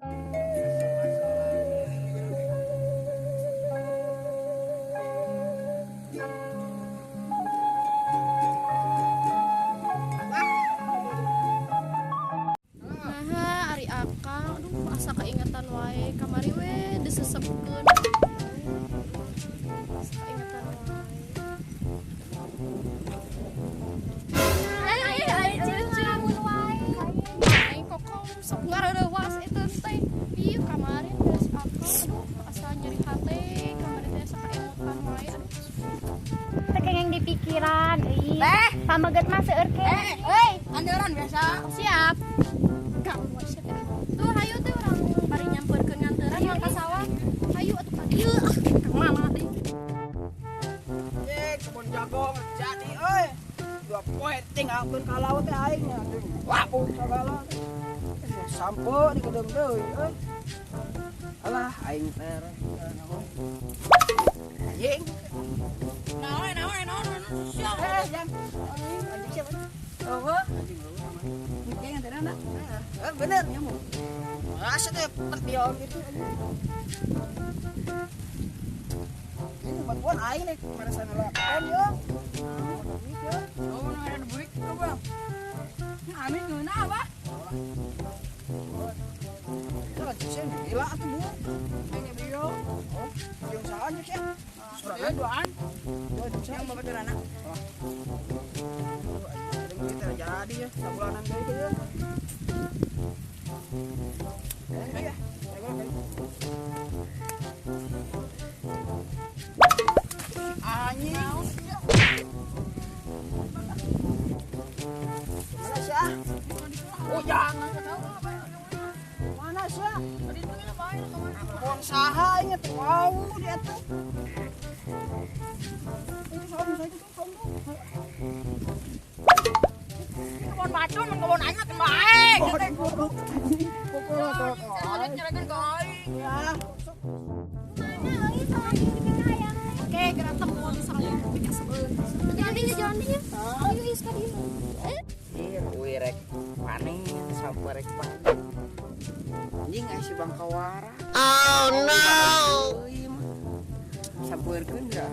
Nah, ari akang, aduh asa kaingetan wae kamari we disesepkeun. Asa kaingetan wae. Ai ai cucu mun wae. Aing kokom sok ngareurewas eta teh. Ieu kamari beres akang, aduh asa nyeri hate, kamari teh asa kaemutan wae, aduh. Teu kenging di pikiran euy. Teh. Pameget mah seueur ke. Eh, andaran biasa. Siap. Gaul wae sia teh. Tuh hayu teh urang bari nyamperkeun nganteran mah ka sawah. Hayu atuh ka dieu ah, ka mana teh. Eh, kebun jagung jadi euy. Dua poe tinggalkeun ka laut teh aing nya. Labuh sagala. Sampo di kedeung deui euy. Alah aing teh. Anjing. Naon, naon, naon, naon, siap. Eh, jang. Anjing siapa? Oh, anjing lu. Anjing yang tadi eh, bener nyamuk. Masa teh perpion gitu. Ini bantuan aing nih pada sana lah. Kon yo. Duit yo. Oh, nu ada duit tuh, Bang. Amin ngeunah apa? Itu sih gila atuh bu. Aing bio. Oh, jeung saha jeung sia? Suratna duaan. Yo jeung saha Yang babaturana. Oh. Aing teh jadi ya, sabulanan deui teh ya. Eh, ya. Anjing. Mana sih ah? Oh jangan. Mana sih ah? Kebon saha inget wow dia tuh. Ini saha bisa itu sombong. Kebon batu mun kebon aing mah bae. Pokoknya Nyerahkeun ka aing. Ya. Mana euy sama anjing di hayang. Oke, gerak temu misalnya pikaseun. Jalan dinya, jalan dinya. Ayo ieu ka dieu. Eh, Iya, we rek panen sampai rek panen. Anjing aya si Bangkawara. Oh no. Sampeurkeun geura.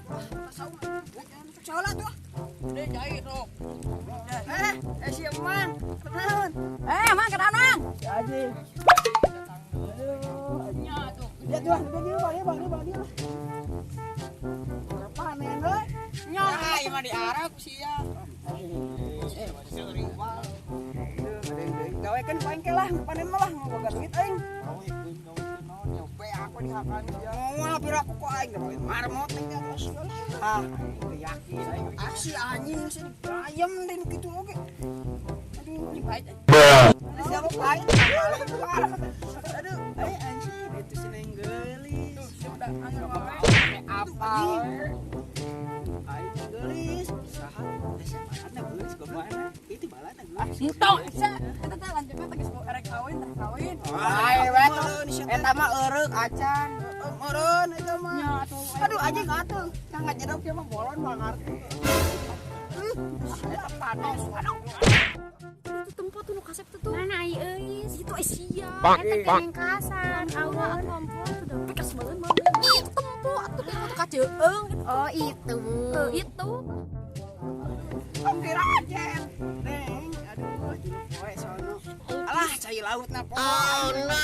Wah, tuh. Deh cai sok. Eh, eh si Emang, kenaon? Eh, Mang kenaon, Mang? Si Aji. Aduh, Nya tuh. ya tuh, udah dia, balik, balik, balik lah. Panen euy. Nya, ieu mah diarah ku sia. Eh, gawekeun ku aing ke lah, panen mah lah, boga duit aing. Gawekeun, gawekeun naon nyobe aku dihakan sia. Moal piraku ku aing gawe marmot teh terus. Ah, aing teu yakin aing. Aksi anjing sih ayam den kitu oge. Aduh, Dipait. Siapa pahit? Aduh, ay anjing itu si neng geulis. Tuh, sia udah anggar wae. Apa? Aing geulis, saha? Siapa balana geulis kumaha? Itu balana geulis. Entong, sia. Eta teh lanjutna teh geus erek kawin, teh kawin. Ai, we eta mah eureuk acan. Meureun eta mah. Nya atuh. Aduh anjing atuh. Kang ngajedog kieu mah bolon mah ngarti. Eta panos. Aduh. itu tempat tuh nu kasep tuh tuh. Mana ai euy? Itu eh sia. Eta kenging kasan. Awa Awa. atuh ampun tuh dah pikaseun mah. Itu tempo atuh itu tuh kaceung. Oh, itu. Tuh itu. Om dirajen. Neng, aduh tilu poe sono. Alah, cai laut na poe. Oh no.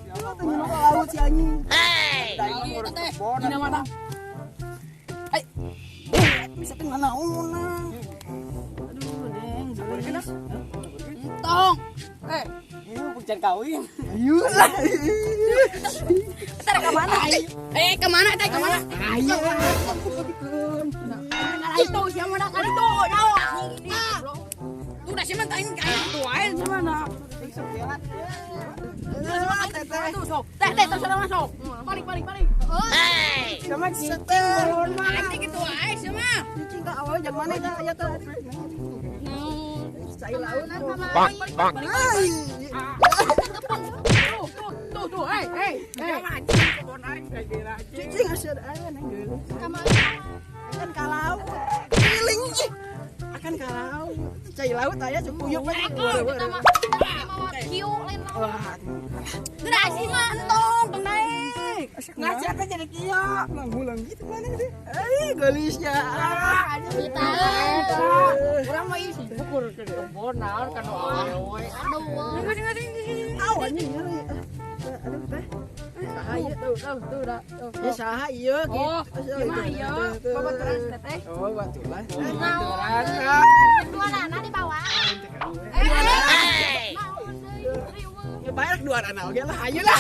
Siapa tuh nyuruh ke laut si anjing? Hey. Eta teh dina mana? Ai. Bisa teh nanaonan. Aduh, Neng, sabarkeun ah. Entong. Eh, Ieu bukan kawin. Ayo lah. eta rek ka mana? Eh, ka mana teh? Ka mana? Ayo. Nah, itu sia mah ka ditu. Nyawa. Tuh da sia mah aing aing tuh ae sia mah na. Tuh sok. Teh teh terus masuk. Balik balik balik. Sama cicing bolon mah. Aing kitu ae sia mah. Cicing ka awal jam mana teh aya teh. Cai laut. Bang, bang. Ai. Tuh tuh tuh tuh eh eh eh. Cicing asa aya neng geulis. Kamari Akan ka laut. Giling ih. Akan ka laut. Cai laut aya cukuyuk we. Kita mah mawa kieu lain laut. Wah. Geura sih mah entong tong naik. Ngaca teh jadi kieu. Ulang gitu mana gitu. Eh, geulisnya. Ah, Kita. Urang mah ieu sibuk ke kebon naon kan awewe. Aduh. Au anjing nyeri. Aduh teh. Saha ieu? Tuh, tuh, tuh, dah. Tuh. Ya saha ieu gitu. Oh, gimana ieu? Babaturan teteh. Oh, baturan. Naon? Dua nana dibawa. Eh. Naon deui? Riweuh. Ya bayar dua anak oge lah, ayo lah.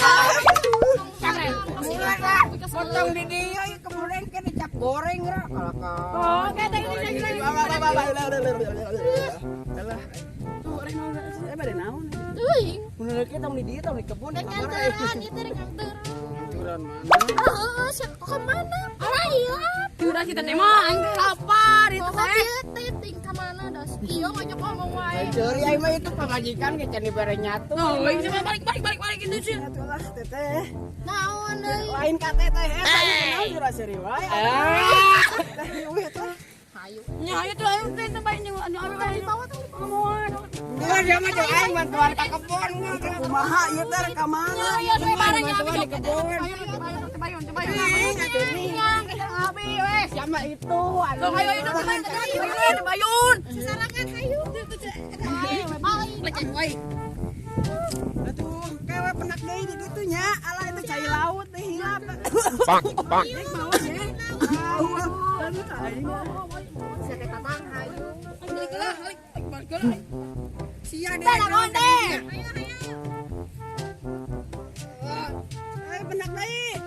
Potong di dia ieu kemudian ke dicap goreng ra kalau ka. Oh, kayak tadi lagi. Alah. Eh, bade naon? Teuing. Mun kita tong di dieu tong di kebun. Rek nganteran, ieu teh rek nganteran. Nganteran mana? Heeh, sia kok ka mana? Alah hilap. Udah kita teh mah aing teh lapar itu Pokoknya teh. ieu teh ting ka mana das. Ieu ngajak ngomong wae. Ceri aing mah itu pamajikan ge can dibere nyatu. Oh, aing mah balik balik balik balik gitu sih. Atuh lah teteh. Naon deui? Lain ka teteh eta ieu naon jura seuri wae. Teh ieu teh. Hayu. Nya ayo tuh aing teh sampai jeung anu awewe Dibawa tong ngomong. Enggak dia mah jeung aing bantuan ka kebon. Kumaha ieu teh rek ka mana? Ayo teh bareng ya di kebon. Ayo tebayun tebayun. Abi weh sama itu. Ayo ayo tebayun tebayun tebayun. Sasarangan hayu. Ayo balik. Lecek wae. Atuh, kewe penak deui di ditu nya. Alah itu cai laut teh hilap. Bang, bang. Mau sih. Aduh, aing. Sia teh tatang hayu. Balik lah, balik balik lah. Sia deh. Teh naon teh? Hayu hayu. Ayo penak deui.